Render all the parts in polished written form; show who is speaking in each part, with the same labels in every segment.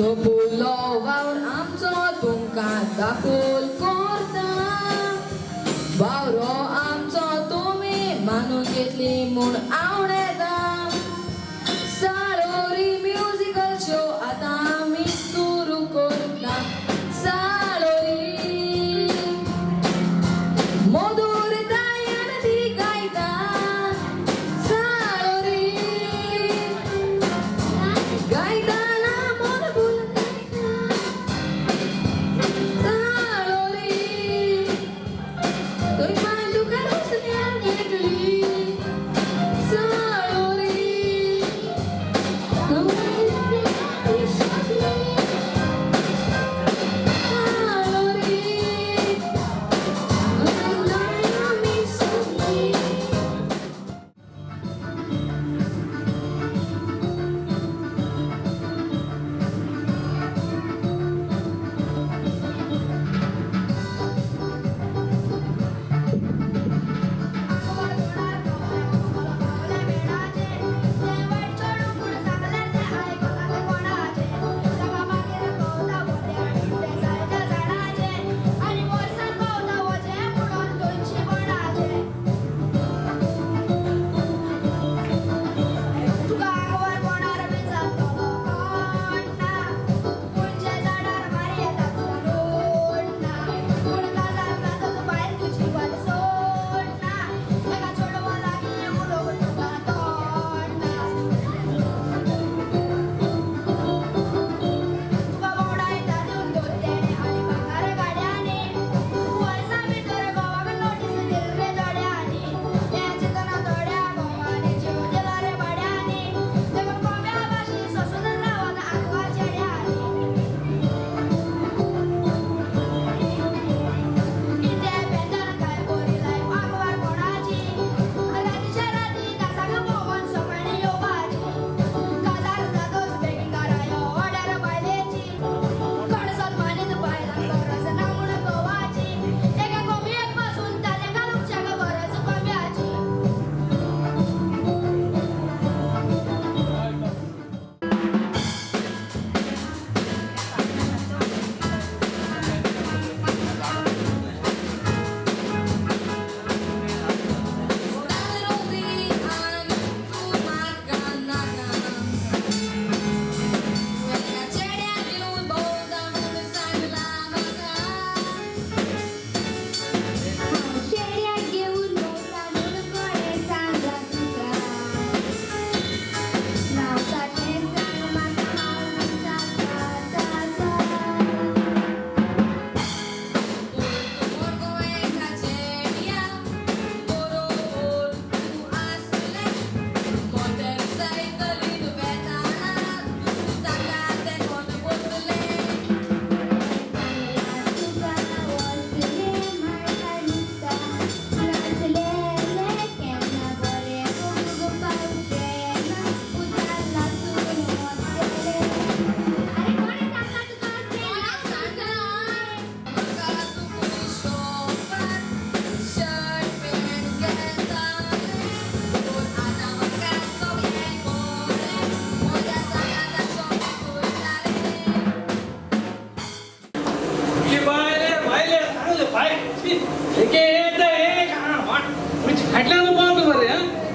Speaker 1: सोपुल्लो वावर आमचो तुमकां दाखोल करता वावरो आमचो तुमी मानून घेतली म्हूण आवडेता साळोरी म्युजिकल शो आतां आमी सुरू करता साळोरी मधुर तायान ती गायता साळोरी गायताना मन फुलून गायता साळोरी तुय तुका रोसल्या वेगळी साळोरी साळोरी आमी सगळी.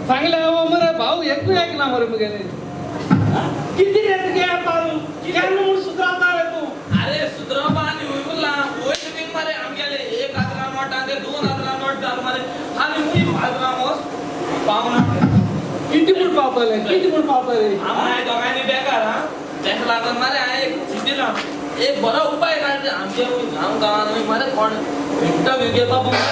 Speaker 2: सांगले मरे भाऊ एकूय ऐकना मरे मगेले किती रे तुगे पारू केन्ना म्हूण सुधरावता रे तूं.
Speaker 3: अरे सुधरावपा आनी हुंय उरला वयर बीन मरे आमगेले 1000 नोट आनी 2000 नोट जाल मरे आनी हुंय 5000 वोस पावना.
Speaker 2: किती म्हूण पावतले किती म्हूण पावतले.
Speaker 3: आमी दोगांयनी बेकार हा तेका लागून मरे हांवें एक चिंतिलां एक बरो उपाय काडटा आमचे गांव गांवान मरे कोण इंटरव्यू घेवपा पळोवना.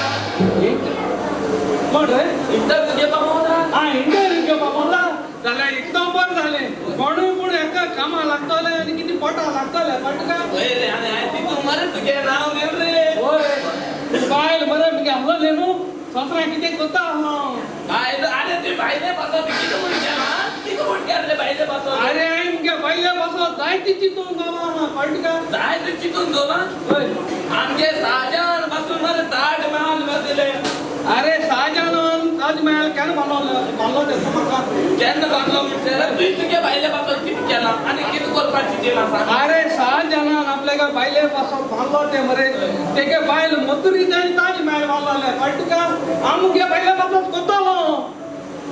Speaker 2: कोण रे
Speaker 3: इंटरव्यू घेवपा पळोवना.
Speaker 2: हा इंटरव्यू घेवपा पळोवना जाल्यार एकदम बरें जालें. कोणूय पूण एका कामां लागतलें आनी कितें पोटा लागतलें कळटा काय.
Speaker 3: हय रे आनी हांवें तितून मरे तुगे नांव दिलें रे.
Speaker 2: हय बायल मरे मुगे आहलोलें न्हू ससऱ्या कितें करता आहलो.
Speaker 3: बायल अरे तुवें बायले पासत कितें म्हूण केलां कितें म्हूण केलें बायले पासत.
Speaker 2: अरे हांवें मुगे बायले पासत जायतें चिंतून दवरलां आहा कळटा काय.
Speaker 3: जायतें चिंतून दवरलां.
Speaker 2: हय
Speaker 3: आमगे साजान पासून मरे ताज महाल दिले.
Speaker 2: अरे शाहजहान ताज महल केन्ना बांदलो बांदलो तें म्हाका
Speaker 3: केन्ना बांदलो म्हणल्यार तुवें तुगे बायले पासत कितें केलां आनी कितें करपाक चिंतलां सांग.
Speaker 2: अरे शाहजहानान आपल्या बायले पासत बांदलो ते मरे तेगे बायल मथुरी ताणी ताज महल बांदले कळटा तुका. आमगे बायले पासत कोत्तलो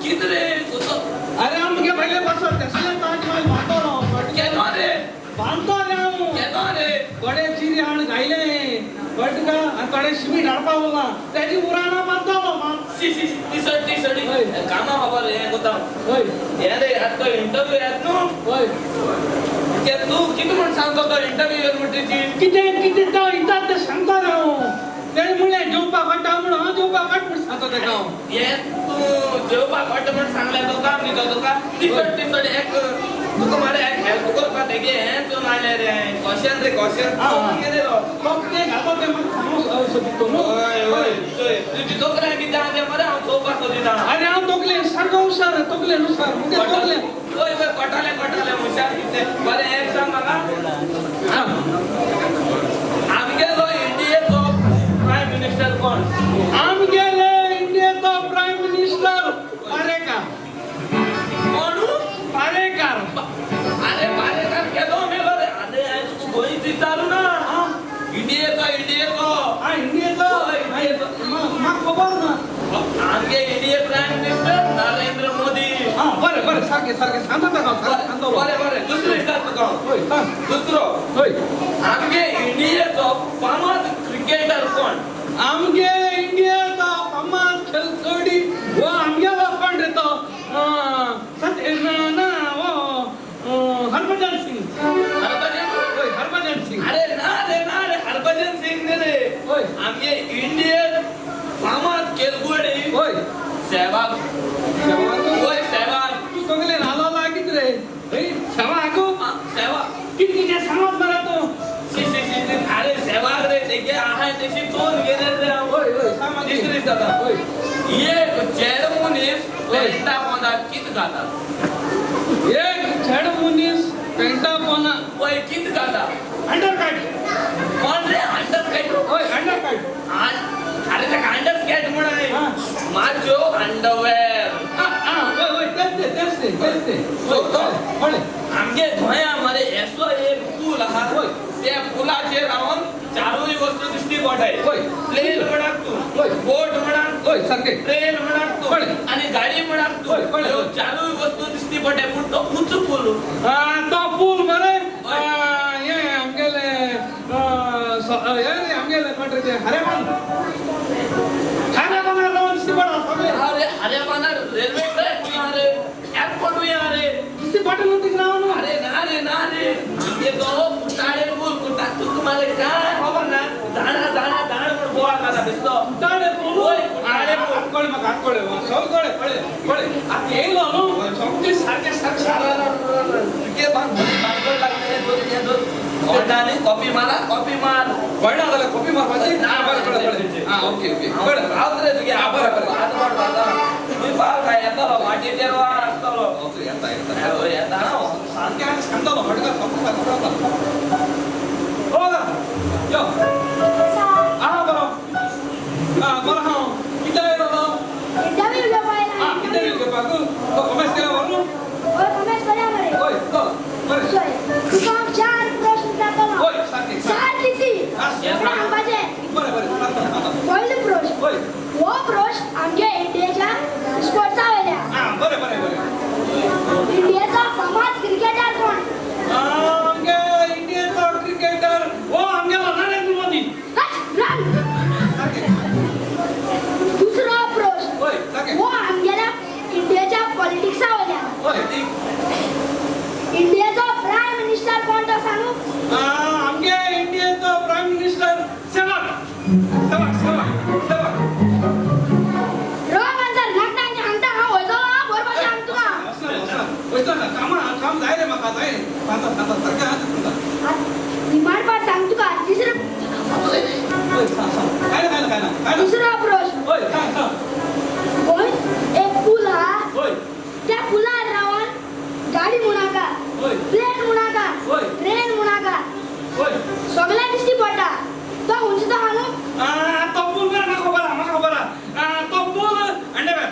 Speaker 3: कितें रे कोतो?
Speaker 2: अरे आमगे बायले पासत तेसले ताज महल बांदतलो.
Speaker 3: केन्ना रे
Speaker 2: बांदतो रे हांव.
Speaker 3: केन्ना रे?
Speaker 2: थोडे चिरे हाण घायले कळटा तुका आनी थोडे शिमीट हाडपा उरलां तेजी उराणां बांदतलो.
Speaker 3: सी सी ती सड ती सडी कामा खबर हें कोता.
Speaker 2: हय
Speaker 3: हें रे आतां तो इंटरव्यू येत न्हू.
Speaker 2: हय
Speaker 3: तूं कितें म्हण सांगता तो इंटरव्यू येत म्हणटा
Speaker 2: कितें कितें तो इतात तें सांगता रे हांव. तेणें म्हणलें जेवपाक वाडटा म्हणून हांव जेवपाक वाट म्हूण सांगता तेका हांव.
Speaker 3: हें तूं जेवपाक वाडटा म्हण सांगलें तुका दिता तुका ती सड ती सड एक तुका मरे हेल्प करपा तेगे हें चोवन हाडलें रे क्वेश्चन रे क्वेश्चन कितें रे
Speaker 2: तो कितें घालता तें म्हाका सांगूंक सोदिता न्हू.
Speaker 3: हय हय चोय तुजी तकलें कितें आहा तें मरे हांव चोवपाक सोदिता.
Speaker 2: अरे हांव तकलेन सारको हुशार तकलेन हुशार मुगे तकलेन.
Speaker 3: हय हय कटालें कटालें हुशार कितें बरें एक सांग म्हाका आमगेलो इंडियेचो प्रायम मिनिस्टर कोण?
Speaker 2: आमगेले इंडियेचो प्रायम मिनिस्टर पारेकार.
Speaker 3: कोण?
Speaker 2: पारेकार.
Speaker 3: अरे पारेकार केदो मेलो रे. अरे गोंयच विचारू ना इंडियेचो इंडियेचो.
Speaker 2: हा इंडियेचो म्हाका खबर ना.
Speaker 3: आमगे India prime minister Narendra Modi.
Speaker 2: हा बरें बरें सारकें सारकें सांगता ताका सांगता.
Speaker 3: बरें बरें दुसरो विचार तुका.
Speaker 2: हय सांग.
Speaker 3: दुसरो
Speaker 2: हय
Speaker 3: आमगे इंडियेचो फामाद क्रिकेटर कोण?
Speaker 2: आमगे इंडियेचो फामाद खेळगडी हो आमगेलो कोण रे तो ना हो हरभजन सिंग.
Speaker 3: हरभजन?
Speaker 2: हय हरभजन सिंग.
Speaker 3: अरे ना रे ना रे हरभजन सिंग न्ही रे.
Speaker 2: हय
Speaker 3: आमगे इंडियन फामाद खेळगडी
Speaker 2: हय
Speaker 3: सहवाग. हय सहवाग.
Speaker 2: तूं सगळे नालो लागीत रे. हय सहवाग
Speaker 3: सहवाग
Speaker 2: कितें कितें सांगत मरे तूं.
Speaker 3: शी शी शी अरे सहवाग रे तेगे आहाय तेशी चोवन गेले रे हांव.
Speaker 2: हय हय सांग मागीर.
Speaker 3: दुसरी जाता
Speaker 2: हय
Speaker 3: एक चेड मनीस पेंटा पोंदा कितें घालता?
Speaker 2: एक चेड मनीस पेंटा पोंदा
Speaker 3: हय कितें घालता?
Speaker 2: अंडरकट.
Speaker 3: कोण रे अंडरकट?
Speaker 2: हय अंडरकट.
Speaker 3: अरे तेका अंडरकट म्हण माजो अंडरवेअर.
Speaker 2: हय हय तेच ते तेच ते तेच ते. हय
Speaker 3: आमगे गोंया मरे असो एक पूल आहा.
Speaker 2: हय
Speaker 3: त्या पुलाचेर रावन चारूय वस्तू दिश्टी पडटाय.
Speaker 2: हय
Speaker 3: प्लेन म्हणाक तूं, बोट म्हणाक,
Speaker 2: हय सारकें,
Speaker 3: ट्रेन म्हणाक तूं आनी गाडी म्हणाक तूं, ह्यो चारूय वस्तू दिश्टी पडटाय. पूण तो उंच पूल
Speaker 2: तो पूल मरे हें आमगेले हें आमगेले कोण रे तें हरेबान हरेबानार रावन दिश्टी पडटा सगळें.
Speaker 3: अरे हरेबानार रेल्वे ट्रॅक आहा रे, एअरपोर्टूय आहा रे,
Speaker 2: दिश्टी पडटा न्हू तिका रावन.
Speaker 3: अरे ना रे ना रे आमगे तो कुट्टाळे पूल कुट्टा तुका मरे काय खबर ना जाणा जाणा जाण म्हूण बोवाळ घाला बेश्टो.
Speaker 2: कुट्टाळे पूल
Speaker 3: कुट्टाळे पूल
Speaker 2: कळ्ळें म्हाका कळ्ळें सगळें कळ्ळें कळ्ळें कळ्ळें आतां येयलो न्हू सगळें सारकें सारकें.
Speaker 3: तुगे भानगड लागलें हें दोन कळटा न्ही. कॉपी मारा कॉपी मार
Speaker 2: कळना जाल्यार कॉपी मारपाची ना. बरें कळ्ळें कळ्ळें आं ओके ओके कळ्ळें.
Speaker 3: रावत रे तुगे
Speaker 2: आं बरें बरें
Speaker 3: हात वाट घालता तुवें पाव काय येतलो माटयेचेर वार आसतलो.
Speaker 2: ओके येता येता
Speaker 3: येता हांव
Speaker 2: सारकें आनी सांगतलो फटका सगळें सारकें जाता. हो यो आं बरो आं बरो हांव कितें येयलो तो
Speaker 4: इंटरव्यू घेवपाक
Speaker 2: आं इंटरव्यू घेवपाक तो कॉमेस केला व्हरून.
Speaker 4: हय कॉमेस करूया मरे.
Speaker 2: हय चल बरें.
Speaker 4: चल तुका हांव 4 प्रश्न विचारतलो.
Speaker 2: हय सारकें
Speaker 4: सारकें इजी सांगपाचें.
Speaker 2: बरें बरें सांगता सांगता.
Speaker 4: पयलो प्रश्न.
Speaker 2: हय
Speaker 4: हो प्रश्न आमगे इंडियेच्या स्पोर्ट्सा वयल्या.
Speaker 2: आं बरें बरें बरें.
Speaker 4: इंडियेचो फामाद क्रिकेटर कोण?
Speaker 2: आमगे इंडियेचो क्रिकेटर हो आमगेलो नरेंद्र मोदी. सारकें.
Speaker 4: दुसरो प्रश्न.
Speaker 2: हय सारकें.
Speaker 4: हो आमगेल्या इंडियेच्या पॉलिटिक्सा वयल्या.
Speaker 2: हय
Speaker 4: इंडियेचो प्रायम मिनिस्टर कोण तो सांगू?
Speaker 2: आमगे इंडियेचो prime minister Sehwag Sehwag Sehwag Sehwag.
Speaker 4: Wrong answer. नाका सांगता हांव वयतलो हांव बरोबर सांग तुका.
Speaker 2: वचना वचना वचना कामा काम जाय रे म्हाका जाय. सांगता सांगता सारकें आसा सांगता.
Speaker 4: निमाण पाट सांग तुका. तिसरो
Speaker 2: हय सांग सांग. काय ना काय ना काय ना काय ना.
Speaker 4: दुसरो प्रश्न.
Speaker 2: हय सांग सांग.
Speaker 4: गोंय एक पूल आहा.
Speaker 2: हय
Speaker 4: त्या पुलार रावन गाडी म्हणाका, प्लेन म्हणाका, ट्रेन म्हणाका, सगळ्या दिश्टी पडटा. तो खंयचो तो सांगू?
Speaker 2: तो पूल बरं म्हाका खबर आहा म्हाका खबर आहा. तो पूल अंडरवेअर.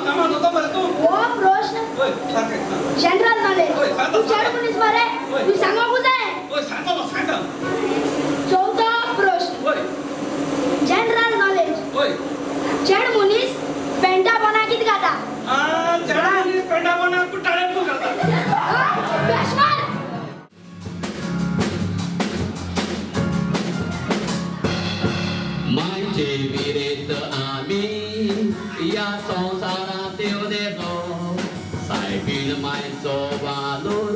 Speaker 2: कामां जाता मरे तूं.
Speaker 4: हो प्रश्न
Speaker 2: हय सारकें.
Speaker 4: General knowledge.
Speaker 2: हय, सांगता,
Speaker 4: तूं चेडो मनीस मरे,
Speaker 2: हय.
Speaker 4: तूं सांगूंक जाय.
Speaker 2: हय सांगता सांगता.
Speaker 4: चवथो प्रश्न
Speaker 2: हय
Speaker 4: जनरल नॉलेज.
Speaker 2: हय.
Speaker 4: चेड मनीस पेंटा पोना कितें खाता?
Speaker 2: चेडो मनीस पेंटा पोना कुट्टाळे घालता.
Speaker 4: बेशमार.
Speaker 5: मायचे विरेत आमी या संवसारांत येवनेचो सायबीण मायचो वालोर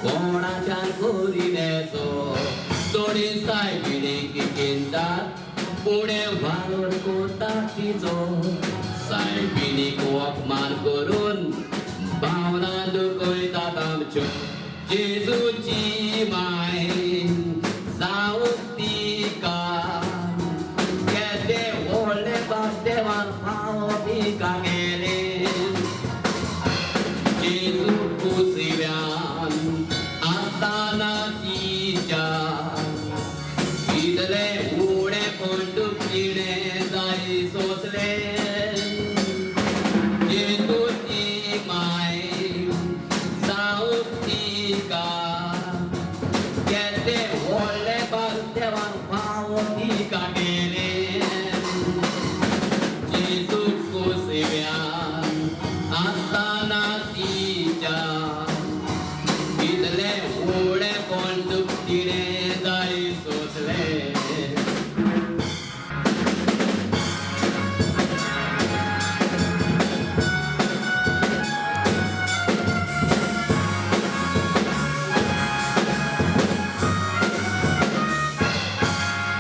Speaker 5: कोणाच्यान करिनेचो चोडी सायबिणीक किंतात उणें वालोर कोता तिचो सायबिणीक अपमान करून भावना दुखयतात आमच्यो जेजूची माय जावं तिका देवान फावो तिका केलें जेजू कुसव्यान आसतना तिच्या इतलें उणें पण तिणें जाय सोंसलें जेजूची माय जावं तिका केदें व्हडलें भाग देवान फावो तिका केलें आसतना तिच्या इतलें उणें पण तिणें जाय सोंसलें.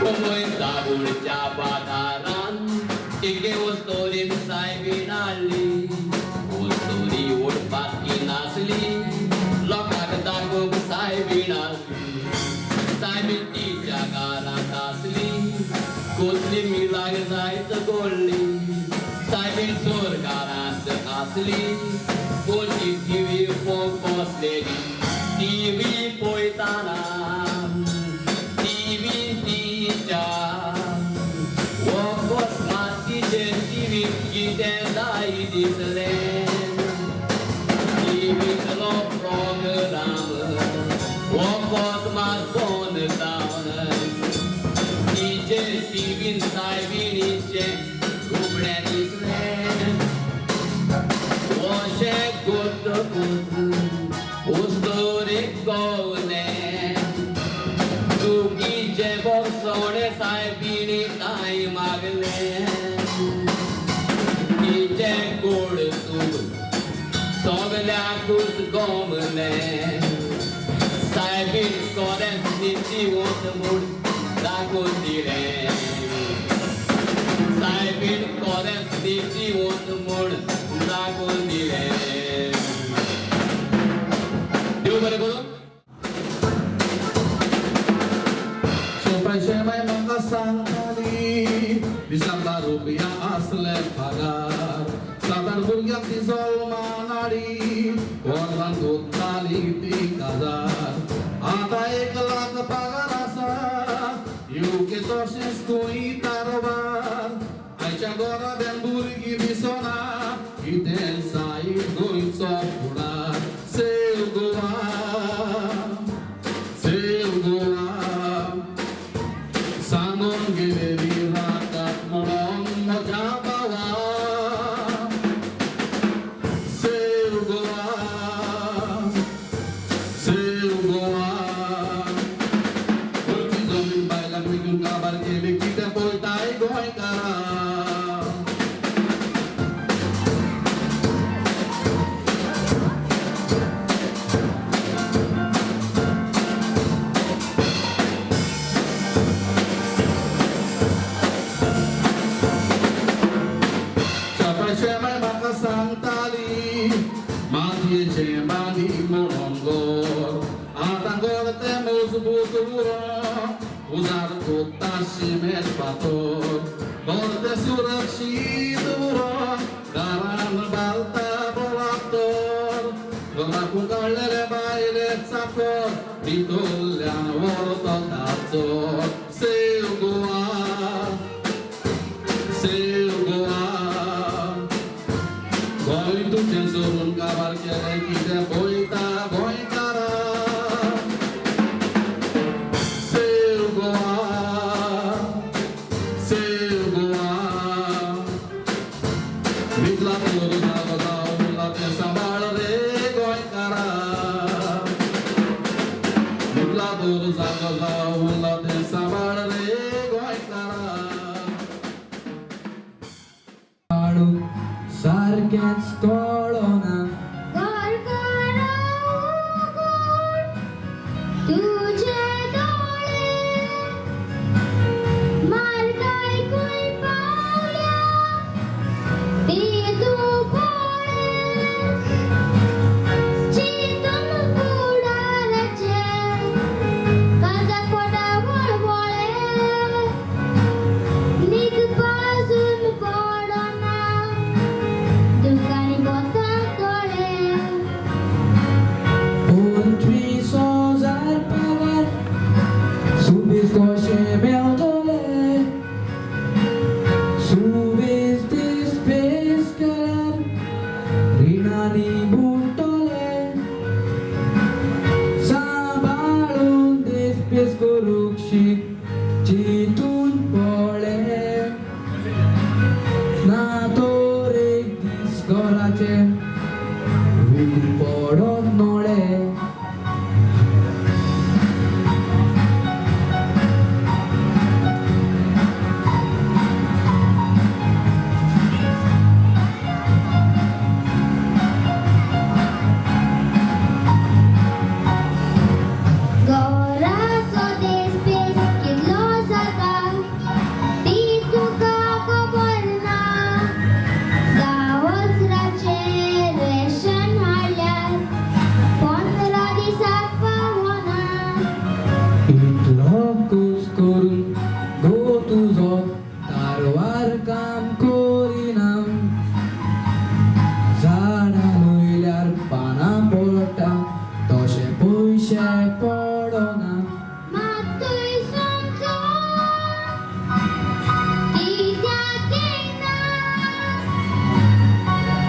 Speaker 5: मुंबय दाबोळच्या बाजारान एके वस्तोरीन सायबीण हाडली वस्तोरी ओडपाक नासली लोकांक दाखोवंक सायबीण आसली सायबीण तिच्या घरांत आसली कसली मिलाग जायत गोडली सायबीण सोरगारांत आसली कोणती टिवी पळोवंक बसलेली टिवी पळयतना टिवी तिच्या कितें जाय दिसलें टिवींतलो प्रोग्राम वखद मात बंद जावन तिचे टिवीन सायबिणीचें रुपडें दिसलें अशें करतकूच उस्तोरेक कवलें चुकीचें बसवणें सायबिणी तांय मागलें तिचें गोड तूं सगल्याकूच गमलें सायबीण कोरेंच नितीवंत म्हूण दाखोवन दिलें सायबीण कोरेंच नितीवंत म्हूण दाखोवन दिलें. देव बरें करूं.
Speaker 6: शेपाय शेमाय म्हाका सांगताली दिसाक 10 रुपया आसले पगार सादार भुरग्यांक ती जल्मान हाडी वर्सान कोत्ताली ती काजार आतां 1 लाख पगार आसा युके तशेंच खंय कारवार आयच्या घराब्यान भुरगीं दिसना कितें साई गोंयचो फुडार. सेव गोवा सेव गोवा सांगून गेलेली रातात म्हणून म्हज्या भावा. सेव गोवा सेव गोवा गोंयची जमीन बायलांक विकून काबार केली कितें पळयताय गोंयकारां. शेमाय म्हाका सांगताली मातयेचें बांदी म्हणून घर आतां घर तें मजबूत उरो उजार कोत्ता शिमेंत फातर घर तें सुरक्षीत उरो घरान बालता बलात्तर घराकून काडलेले बायले चाकर भितरल्यान व्हरता काचर. Save Goa save Goa. तर जागो जाव उरला तें सांबाळ रे गोंयकारा.
Speaker 5: सारकेंच कळना
Speaker 4: तुझे दोळे मारकाय खंय पावल्या ती तूं पळय चिंतून फुडाराचें काळजाक पोटा वळवळे न्हीद पासून पडना दुकांनी भरता दोळे.
Speaker 5: 25,000 पगार सुबीस कशें मेवतले सुबीस दीस पेस केल्यार रिणांनी बुडटले सांबाळून दीस पेस करूंक शीक चिंतून पळय ना तर एक दीस घराचें विकून पडत नोळे.
Speaker 4: घराचो देस पेस कितलो जाता ती तुका खबर ना. 10,000 रेशन हाडल्यार 15 दिसाक पावना.
Speaker 5: इतलो कस करून गो तुजो तारवार काम करिना झाडां रोयल्यार पानां पडटा तशें पयशे पडना.
Speaker 4: मातूय समजो कित्याक येना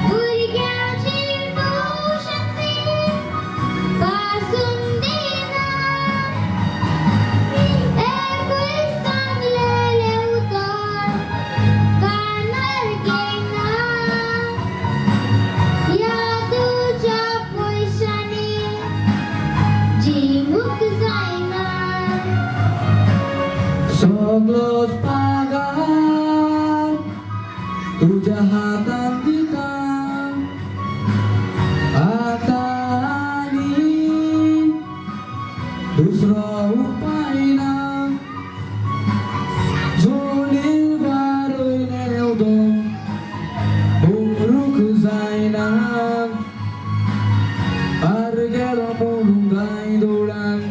Speaker 4: भुरग्यांची ट्युशन फी पासून दिना. एकूय सांगलेलें उतर कानार घेयना. ह्या तुज्या पयशांनी जिवूंक जायना.
Speaker 5: सगलोच पगार तुज्या हातान दिता आतां आनी दुसरो उपाय ना. जोडीर वारयलें उदक उमरूंक जायना आर गेलो म्हणून गांयदोळान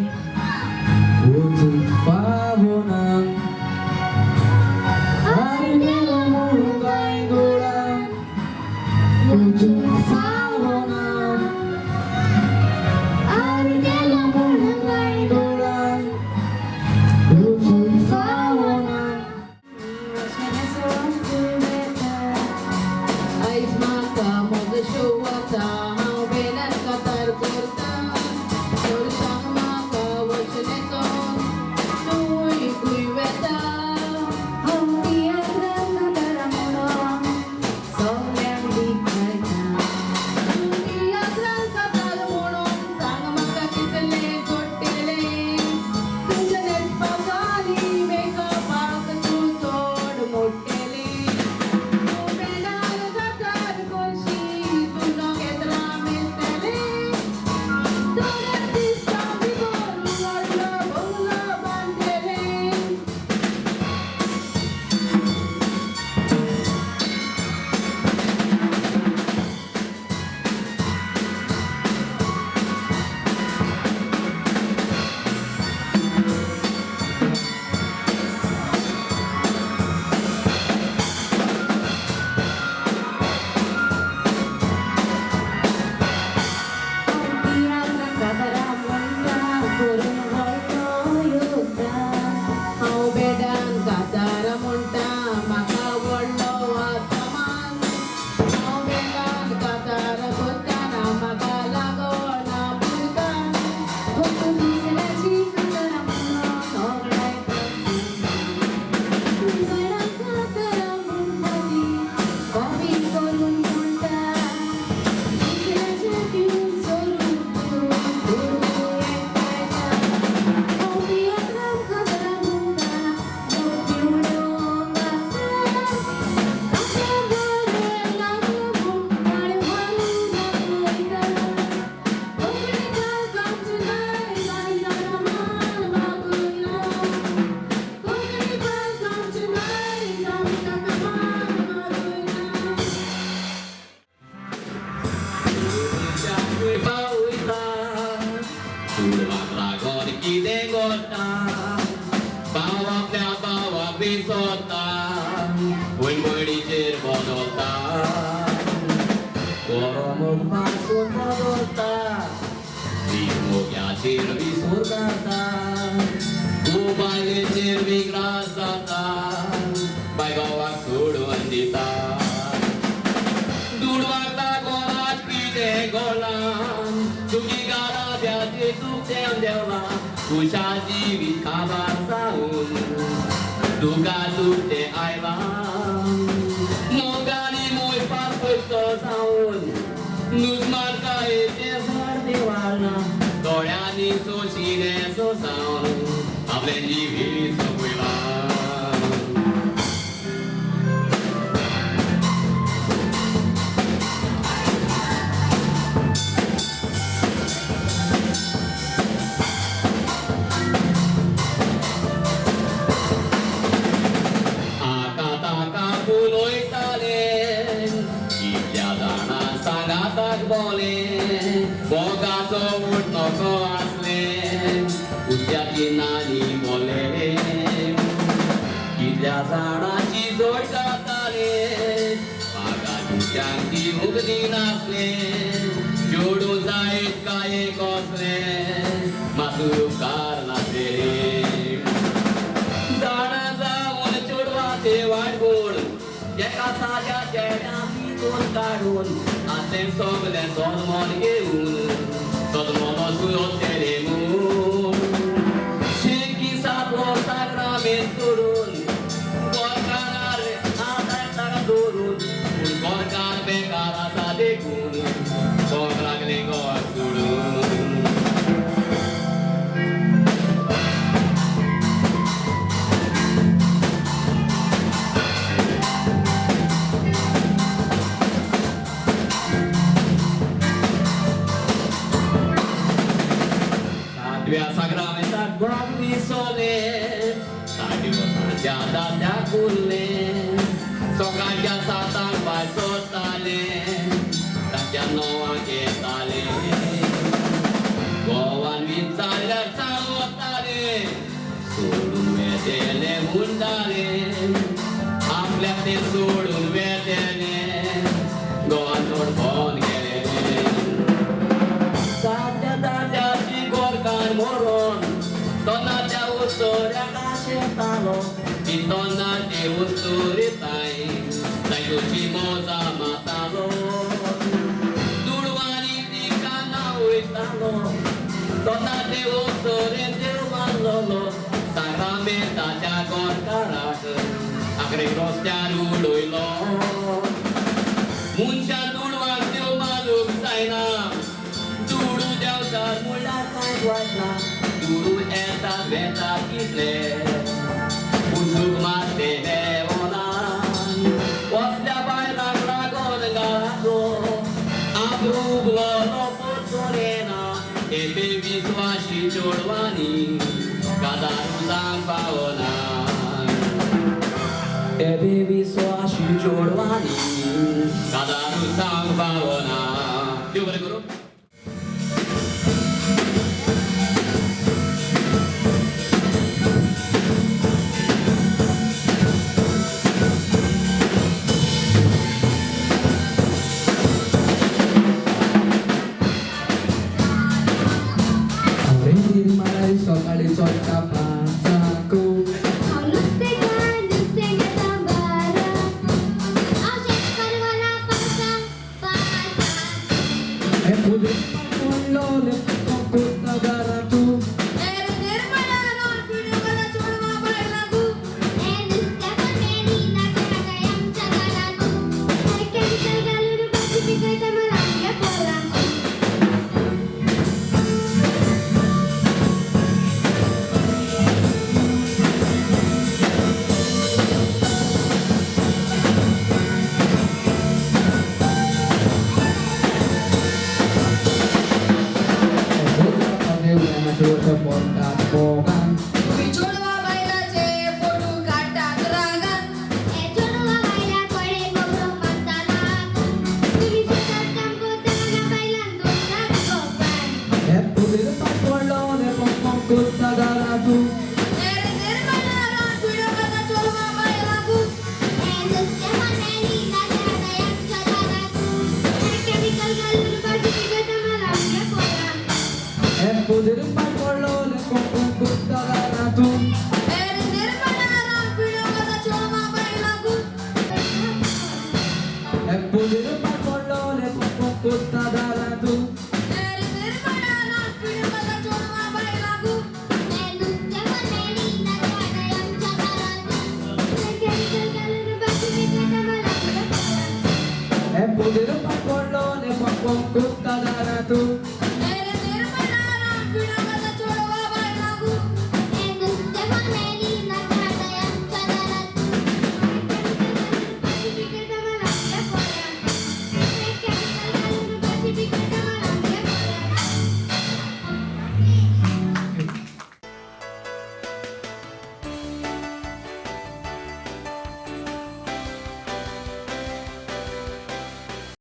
Speaker 5: वचूंक फावना. पडटा, भाव आपल्या भावाक विसरता, वळवळीचेर बदलता, करमूक पासून बदलता, मोग्याचेर विसर जाता, बायलेचेर विग्रास जाता, बाय गांवाक सोडून दिता. दुडवाक लागून आज कितें घडलां, तुजी घराब्याचेर दुखतें देंवलां, तुज्या जिवीत काबार जावन तुका दुखतें आयलां. मोगांनी मोयपाक पयसो जावन नुस्मारकायेचें झाड देवाळां, दोळ्यांनी सोशिलें सोसावन आपलें जिवीत सोंपयलां. आका ताका उलयताले, इतल्या जाणां सांगाताक बोले, मोगाचो उठ नको आसले, उद्याची नानी बोले, कितल्या जाणांची जोड जाताले, म्हाका दुसऱ्यांक दिवंक दिनासले, जोडूं जायत काय कसले, मातूय उपकार नासले. जाणा जावन चेडवाचे वाटगोड एका साद्या चेड्यान तितून काडून आसलें सगलें जल्मोन घेवन जल्मलो सुयोतेले म्हूण शेकी 7 साग्रामेन सोडून गोरकार आदार ताका दवरून, पूण गोरकार बेकार आसा देखून भोंवंक लागलें गोंय सोडून. सातव्या साग्रामेंताक गोंक विसोले, 60 वर्सांच्या दादल्याक उरले, सकाळच्या 7 भायर सरताले, ताच्या 9 येताले, गोवान विचारल्यार चालवताले, सोडून वेतेले म्हणटाले, आपल्याक ते सोडून वेतेले, गोवान चड बंद केले. साद्या दादल्याची गोरकार मरोन तोनाच्या उत्तऱ्याक आशेतालो, ती तोनाचे उत्तरे ताय तांची मोजा मातालो, दुडवांनी तिका नावयतालो, तोनाचे उत्तरेन देव मानलोलो, साग्रामेंताच्या गोरकाराक आखरेक रस्त्यार उडयलो. मनशान दुडवाक देव मानूंक जायना, दुडू देंवचार म्हणल्यार कांय वायट ना, दुडू येतात वेतात कितले, पूण सूख मात तें मेवना. कसल्या बायलांक लागून गाळाचो आबरू उगलोलो परतून येना, हे विस्वाशी चेडवांनी काजारू जावंक पावना, हे विस्वाशी चेडवांनी काजारू जावंक पावना. देव बरें करूं.
Speaker 6: सकाळी चडटा 5
Speaker 4: हांव नुस्तेकार नुस्तें घेता 12, हांव शेतकार वरा 5 5.
Speaker 6: हे फुडें पडलोले कोता घरातू,
Speaker 1: निर्मला रोन फिडू करा चेडवा बायलांकू,
Speaker 4: हे नुस्त्याको मेरी नाका आमच्या घरातू, हे केमिकल घालून भाजी पिकयता मला आमगे पोरांकू.
Speaker 6: मोगान,
Speaker 1: तुमी चेडवा बायलांचे फोटो काडटात रागान,
Speaker 4: हे चेडवा बायलां कोडे गोबरो मारता लागून, तुमी शेतात काम करतना बायलांक दवरतात गोपान.
Speaker 6: हे फुडें पडलोले कोता घरातू,
Speaker 2: हे पोदर पाय पडलो.